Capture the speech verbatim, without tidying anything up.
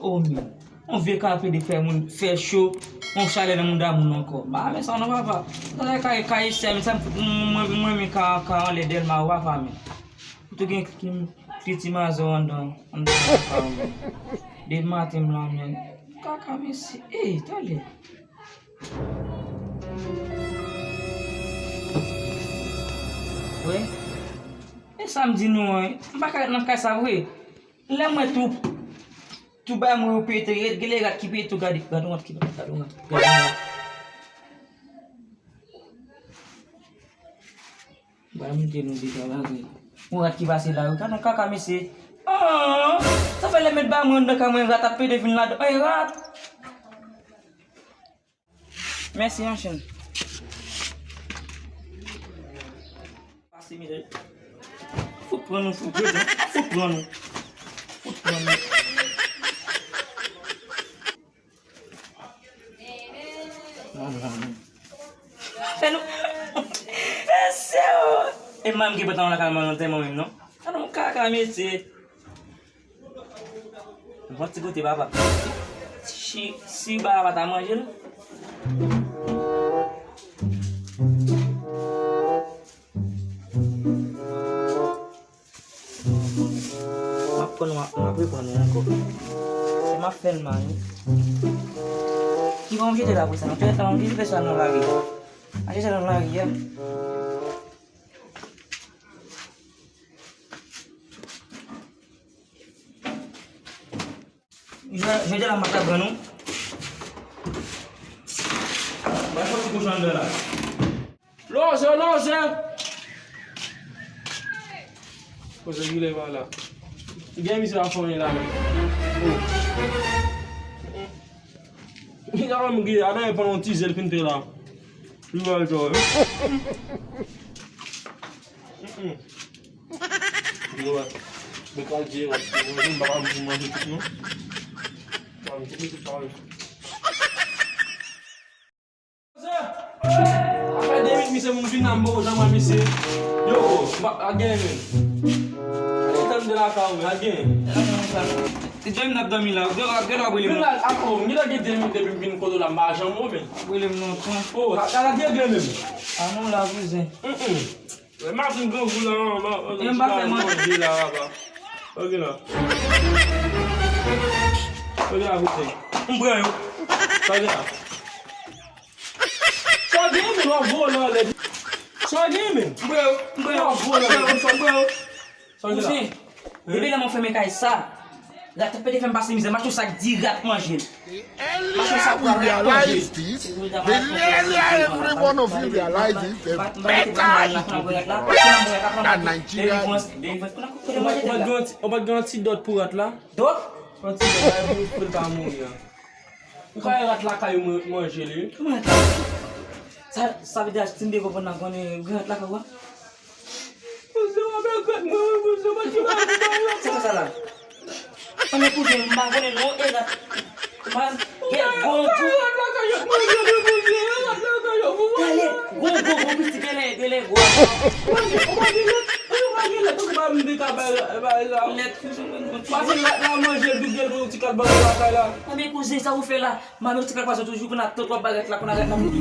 O men, yon vye kafe de fè moun fè cho, yon chalè nan mouda moun ankò. Ba men sa non papa. Sa se kay kay sè men sa mwen mwen men ka ka anlè Dèlma wi papa men. Ou tou gen ki ti mazò anndan anndan kaka wi. Depi maten m la men. Kaka mesye. Ey, talè. Wi. E sa m di nou an, m pa ka ret nan kay sa vre. Lè m wè tou, tou bagay mwen yo pete, gen lè rat ki pete tou, gade, gade yon rat ki, gade yon rat, gade yon rat. Ba m te nou deja lage. Yon rat ki pase la, wi, gade yon kaka mesye. Ah, sa fè lè m met bagay mwen anndan kay mwen, rat ap pete vin ladan. Ay, rat! Mèsi, yon chenn. Pase mizè. Fout pran nou, fout pran nou, fout pran nou. Fout pran nou. Fè nou. Mesye o. E manm ki pantalon lakay mwen, tèlman menm non. Sa nou kaka, mesye. Bon ti kote papa. Si, si papa ta manje l. M ap pran nou, m ap reprann nou ankò. E m ap fè l mal wi. Ki bon m jete la pou sa? Nan tout eta m jete sa nan lari. A jete sa nan lari a. Jodi a la m ap pran nou. Bay fò ti kochon anndan la. Lonje, lonje. Koze gile pa la. Gen misye a fanmi la men. Li ta ban m gile, a dayè pandan yon ti zel fin te la. Li ba l jò. Yo, mwen pral di, mwen pa ka manje tout non. Pa manje tout, pa manje. Sa fè de minit misye moun vin la, m poko janm wè misye. Yo, m pa, al gen men. Al gen tan de lakay ou men, al gen. Ti dòmi n ap dòmi la, gade w ap rele m. Vin la, ankò, m gentan gen de minit depi m vin kote w la, m pa janm wè w men. Ap rele m lontan. Oh, al gen men. A non la, kouzen. Maten grangou la, manje la, papa. Ok la. Ok la, kote. M pran yo. Sa gen la. Sa gen, men w ap vole anlè. Sa gen, men. M pran yo. M pran yo. W ap vole anlè. M pran yo. Sa gen la. Depi lè mwen fèmen kay sa, rat ap pete fè m pase mizè, mache sa k di rat manje l. Mache sa k rat manje l. Really, really, every one of you realize this, the better you do this. That Nigerian. Ou pa t gen ti, ou pa t gen antidòt pou rat la? Dòt? Antidòt, bay pou, pou l pa mouri an. Ou ka wè rat lakay ou man-, manje li wi. Kòman rat la? Sa, sa vle di a, si m byen konprann la, konnen gen rat lakay ou a? Kouzen, w ap regret mwen wi, kouzen, w ap di mwen pou bay rat la. Se pa sa la. Anmè kouzen, m pa konnen non, e rat. Man, gen gon tou. Rat lakay yo, kouzen, rat lakay yo, kouzen. Talè, gon, gon, gon pitit, genlè, genlè, gwo. Ou pa gen, ou pa gen lèt, ou pa gen lèt, ou pa m te ka bay, bay la. Lèt, kouzen, mwen, mwen. Pase rat la manje l, tou gen l pou yon ti kat bannann lakay la. Anmè kouzen, sa ou fè la? Mami, ou ti kal pa sot toujou pou n ap tann w ap bay rat la, pou n ap ret nan moun.